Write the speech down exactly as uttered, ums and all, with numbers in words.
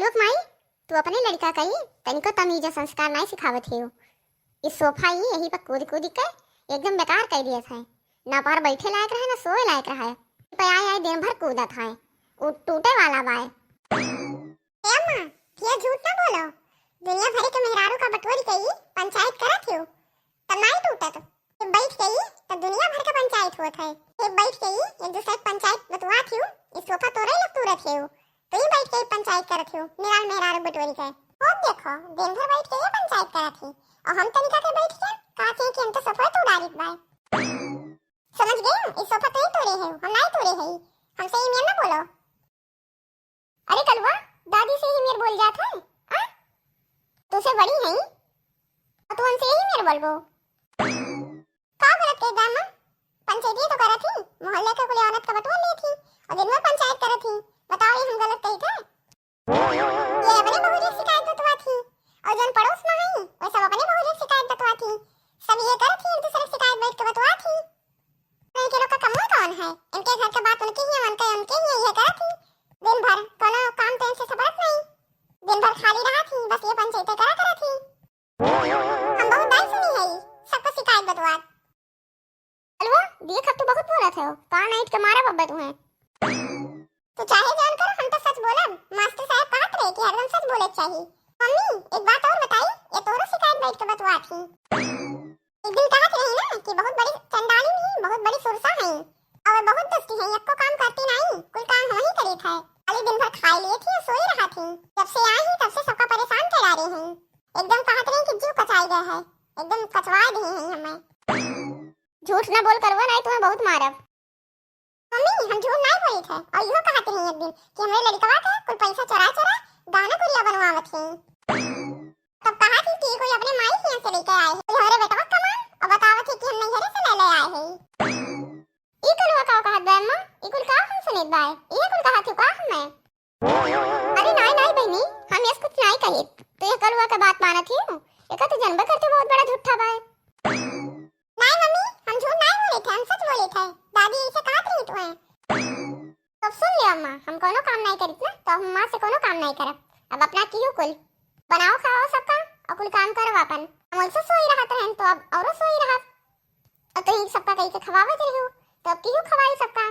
लोक माई, तू अपने लड़िका कई तनिको तमीज संस्कार नाई सिखावत हियो। ई सोफा ई यही पर कूद कूद के एकदम बेकार कई दियत है। ना पर बैठे लायक रहे, ना सोए लायक रहे। ई पे आए आए दिन भर कूदत है। उ टूटे वाला बाय। ए अम्मा, ढेर झूठ ना बोलो। दुनिया भर के मेहरारू का बटोरी कई पंचायत करत हियो, तब नाई टूटत। जब बैठ गई, तब दुनिया भर का पंचायत होत है। जब बैठ गई, एक दूसरे के पंचायत बतुआत हियो, ई सोफा तोरे लोग तूरत हियो, तू ही बैठ गई पंचायत करत हियो, मेहरारू मेहरारू बटोरी के। खुद देखो, दिन भर बैठ के ये पंचायत करत ही, और हम तनिका के बैठ के कहत ही कि हम तो सोफा तोड़ डालित बाय। समझ गई, ई सोफा तू ही तोड़े है, हम नाई तोड़े है, हमसे ई मेर ना बोलो। अरे कलुआ, दादी से ही मेर बोल जात है, आ? तू से बड़ी है, और तू हमसे ही मेर बोलबो। का गलत कही बा अम्मा? पंचायती तो करत ही, मोहल्ले के कुल औरत का बटुआ लेत ही, और दिन भर पंचायत करत ही। बताओ, ये हम गलत कही थे? ये अपने बहू जी शिकायत बतुआ थी, और जन पड़ोस में है, वो सब अपने बहू जी शिकायत बतुआ थी। सब ये करत ही, एक दूसरे की शिकायत बैठ के बतुआ थी। नहीं के लोग का कमवा कौन है? इनके घर के बात उनके ही, उनके, उनके ही ये करत ही। दिन भर कोनो काम तो इनसे सबरत नहीं। दिन भर खाली रहत ही, बस ये पंचायतें करा करत ही। हम बहुत दाई सुनी है, सबको शिकायत बतवात। अलवा, देख अब तू बहुत बोलत है, कान ऐंठ के मारा बब्बा तू है। तू चाहे जान कर, हम तो सच बोलब। मास्टर साहब कहत रहे कि हरदम सच बोले चाहिए। मम्मी, एक बात और बताई, ये तोरो शिकायत बैठ के बतवात ही। एक दिन कहत रही ना कि बहुत बड़ी चंडालिन ही, बहुत बड़ी सुरसा है, और बहुत दुष्टी है, एको काम करती नहीं, कुल काम हम ही करीत है। खाली दिन भर खाई लिए थी और सोई रहा थी। जब से आई ही तब से सबका परेशान करा रही हैं। एकदम कहत रही कि जीव कचाई गया है, एकदम कचवा दी है हमें। झूठ ना बोल कलवा, नहीं तुम्हें बहुत मारब। मम्मी, हम झूठ नाई बोली थे, और इहो कहत रही एक दिन कि हमरे लड़कवा के कुल पैसा चोरा चोरा गहना गुरिया बनवावत ही। तब कहा थी कि कोई अपने माई हियां से लेके आए हैं, हमरे बेटवा कमान और बतावत ही कि हम नैहरे से ले ले आए हैं। ई कलुआ का कहत बा अम्मा? ई कुल का हम सुनित बाय? ई कुल कहत ही का हमें? अरे नाई, नाई बहिनी, हम यस कुछ नाई कहित। तू ये कलुआ के बात मानत ही? एका तू जनबे करते बहुत बड़ा झूठा बाय। नाई मम्मी, हम झूठ नाई बोले थे, हम सच बोले थे। दादी ऐसे कहत रही तू है। तब सुन लियो अम्मा, हम कोनो काम नाई करित ना, तो हम माँ से कोनो काम नाई करब। अब अपना कियो कुल बनाओ खाओ सबका, और कुल काम करो अपन। हम ऐसे सोई रहत रहन, तो अब औरो सोई रहब। और तो ये सबका कही के खवावत रही हो, तो अब कियो खवाई सबका।